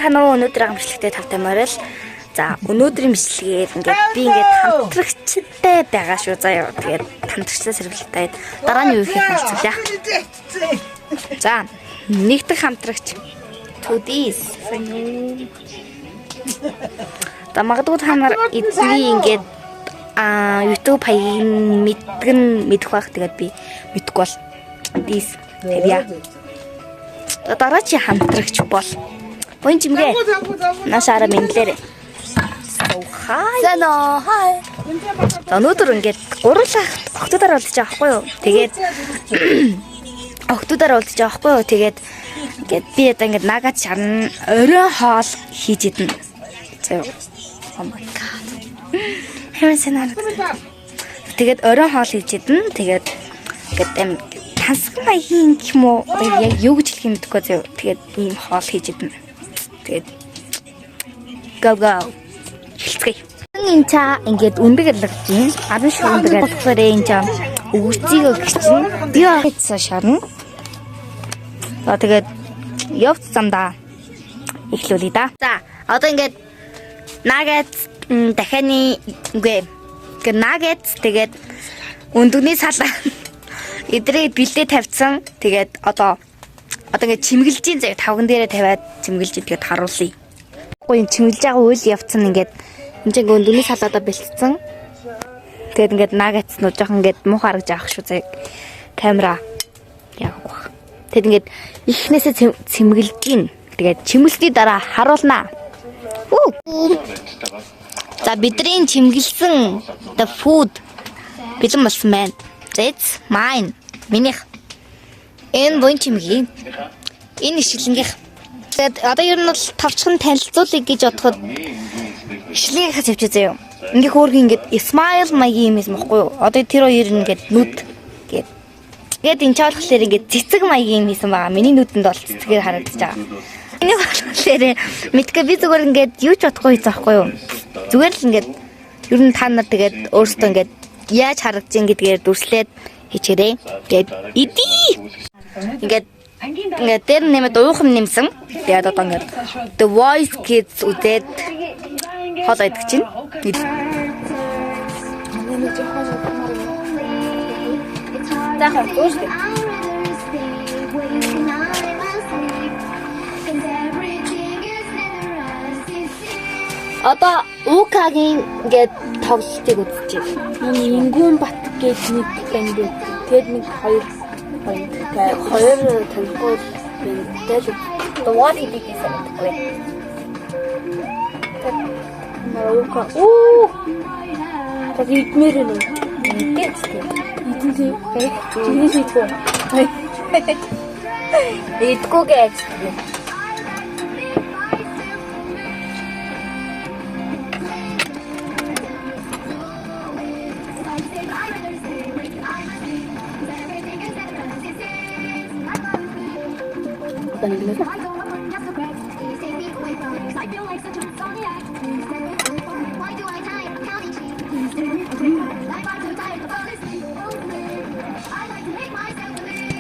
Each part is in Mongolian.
Байцгаана уу? Өнөөдөр амжилттай тавтай морил. За, өнөөдрийн бичлэгээр ингээд би ингээд хамтрагчтай байгаа шүү заяа. Тэгээд хамтрагчтай сэргэлтэй дараа нь юу хийх хэлцүүлье. За, нэг дэх хамтрагч Түдис. За, магадгүй та нар эдний ингээд YouTube хаягийг мэддэг нь мэдэх байх. Тэгээд би мэдэхгүй бол дис тавья. За, дараагийн хамтрагч бол Буян чимгээ. Наашаараа мэдлээрэй. So hi. Сэнэ хай. За, өнөөдөр ингээд гурлах октодоор уулзаж байгаа байхгүй юу? Тэгээд октодоор уулзаж байгаа байхгүй юу? Тэгээд ингээд би одоо ингээд нагад шарна оройн хоол хийж идэнэ. За. Oh my god. Хэрэн санаа. Тэгээд оройн хоол хийж идэнэ. Тэгээд ингээд аим тансаг маягийн гэх юм уу? Одоо яг юу гэж хэлэх юм мэдэхгүй зөө. Тэгээд ийм хоол хийж идэнэ. Тэгээд go go. Эхэлцгээе. Энэ чаа ингээд өндөг алгаж байна. 10 шиг өндөг алгахаар энэ чаа өгөрцийг өгчин. Би хийсэн шарна. За тэгээд явц замдаа эхлүүлье да. За одоо ингээд наггетс дахианы үгүй. Ингээд наггетс тэгээд өндөгний сал эдрээ бэлдээ тавьсан. Тэгээд одоо ингээд чимгэлжийн заяа тавган дээрээ тавиад чимгэлж тэгээд харуулъя. Гоо юм чимгэлж байгаа үйл явц нь ингээд энэ чинь ингээд өндөгний салаадаа бэлтцэн. Тэгээд ингээд наггетснууд жоохон ингээд муухай харагдаж авах шүү заяа. Камера яг бах. Тэгэд ингээд ихнээсээ цэмгэлж гин. Тэгээд чимгэлсний дараа харуулнаа. Үү. За бидний чимгэлсэн the food бэлэн болсон байна. За it's mine. Минийх. Энэ буян чимгийн. Энэ ишлэнгийнх. Тэгээд одоо ер нь бол товчхон танилцуулъя гэж бодоход ишлэнгийнхээс явчих заяа. Ингээ хөөрхөн ингээд smile маягийн юм юм бохгүй юу? Одоо тэр хоёр ингээд нүд гээд. Тэгээд энэ ч болохоор ингээд цэцэг маягийн юм хийсэн байгаа. Миний нүдэнд бол цэцгээр харагдаж байгаа. Энийг болохоор мэдгүй би зүгээр ингээд юу ч бодохгүй хийсэн байхгүй юу? Зүгээр л ингээд ер нь та нар тэгээд өөрсдөө ингээд яаж харагдаж ин гэдгээр дүрслээд хийчээрэй. Тэгээд идий. Ингээд ингээд дээр нэмээд уух юм нэмсэн. Тэгээд одоо ингээд The Voice Kids үзээд хоол идэх чинь. За хаа зөөш. Одоо Укагийн ингээд тоглолтыг үзчихье. Ингүүн бат гээд нэг банд. Тэгээд нэг хоёр банд. Хоёр танихгүй бэнтэй л дугаар хийдэг гэсэн мэдгүй. Маруука. Оо. Тэр идмээр нэ. Мэдээж тийм. Идэн тий. Чиний хийдгүү. Идэггүй гэж тийм.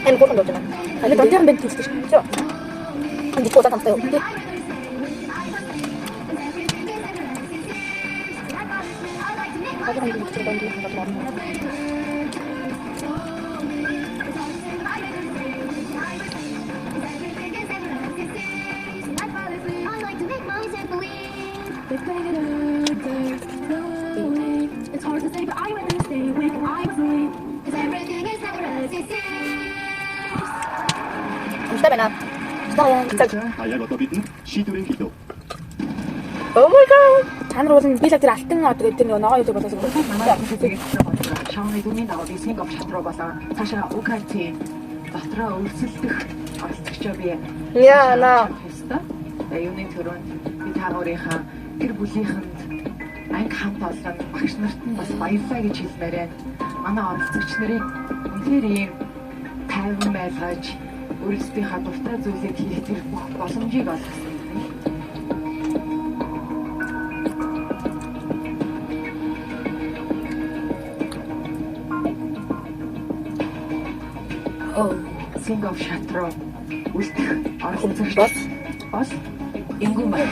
Эм гурван дууж байна. Али донтын банд хийдэг шүү. Анд дуу тамтай юу. It's hard to say, but I rather stay awake. I was asleep. 'Cause everything is never as it seems. Амжтай байна. Амжтай. аяг одоо бидэнд шийдвэрийн хэлв. Oh my god. Та нар бол би л тэр алтан од гэдэг тэр нөгөө ногоон юу болоос. Манай хүсэг шавны дүнийн дагуу би Сингап шат руу болон цаашаа УКТ дотроо өрсөлдөх оролцогчоо би Яа наа. Тэгээ юуны төрөнд би та нарынхаа гэр бүлийнхэнд анги хамт олон багш нарт нь бас баярлалаа гэж хэлмээр байна. Манай оролцогч нарын үнэхээр ийм тайван байлгаж өөрсдийнхээ дуртай зүйлийг хийх тэр бүх боломжийг олгосон юм. Сингап шат руу үлдэх оролцогч бол Энгүүн бат.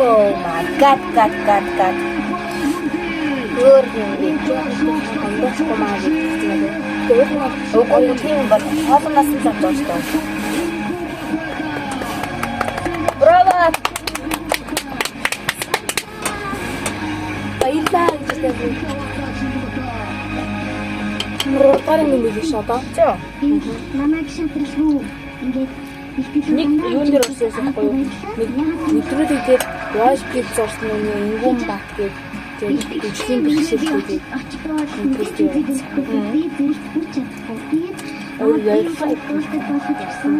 Oh my god god god god. Өөр юм би. Амбахгүй маа гэж хэлсэн юм. Тэгээд нь Үгүй тийм бол хоолноос нь л авч байгаа шүү. Браво! баярлаа гэж хэлсэн. Мөрөөр юм билээ шүү одоо. За. Намайг шатралгүй ингээд бэлтгэл Нэг юун дээр орсон байсан байхгүй юу? Нэг нэвтрүүлэг дээр Voice Kids орсон нэг Энгүүн Бат гээд тэгээд хөгжлийн бэрхшээлтэй гээд Би зэрэгт хүрч чадахгүй. Тэгээд Өөр ярилцлага болдог болоход явсан.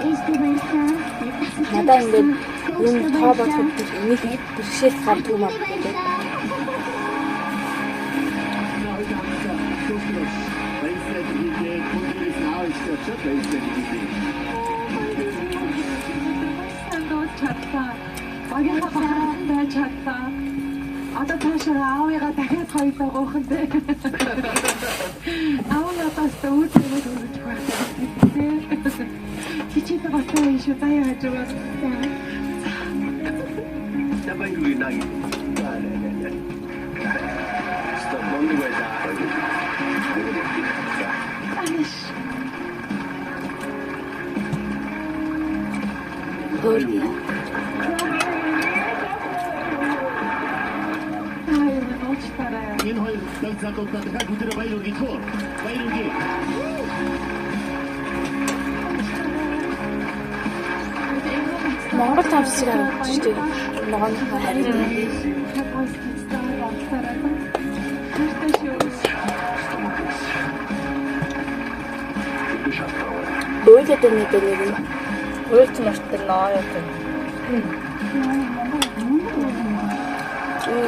Ээжтэй баярлалаа. надаа ингээд юм тоо бодоход энийг бэрхшээл гардаг юм аа гэдэг. Баярлалаа хийгээ түнээс аав ихтэй очоод баярлалаа хийгээ. Сандууд чадлаа. Багийнхаа бахархсан байж чадлаа. Одоо цаашаа аавыгаа дахиад хоёулаа гоохонд. Аав надаас үүдээ өргөж байх тийм. Хичээлээ бас юм шүү заяа хажуугаар. За баярлалаа наа. Стоп монд байлаа. Аниш. Өөр юм. Та хоёр минь уучлаарай. Энэ хоёр даг залуудаа дахиад бүгдээрээ баяр хүргэе төө. Баяр хүргэе. Монгол тавсыг харагдаж шүү дээ. Ногооныхоо харин. Хайртай шүү. Уйлаад өгнө гэдэг нэг юм. Уйлч мартар ноо юу юм.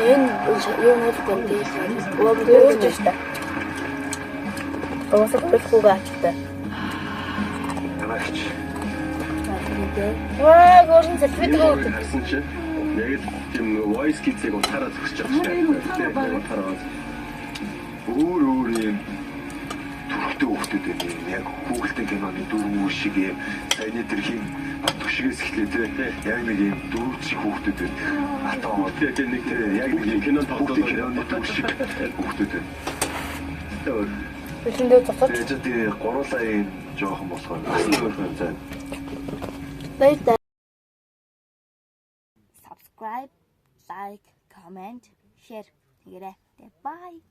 Энэ юу нэг юм дээ. Уйлж штэ. Уусах болохгүйгээ ачтай. Танаагч. Ваа, гөрн салфетик өгдөг. Харсан чинь яг л тийм нөгөө voice kids-ийг утгаараа зөксөж байгаа шүү дээ. Утгаараа. Өөр өөр юм төрхтэй хүүхдүүд байна. Яг хүүхэлдэйн киноны дөрвөн шиг юм саяны тэр хин Батүшгээс эхлэе те. Яг нэг юм дөрөв шиг хүүхдүүд байна. Атаа тийм нэг яг нэг юм кино тоглоод киноны дөрөв шиг хүүхдүүд байна. Бэлэндээ зогсож. Тэгээд тий гурлаа юм жоохон болохоор бас нэг өөр юм заа. Баярлалаа. Subscribe, like, comment, share хийгээрэй. Bye.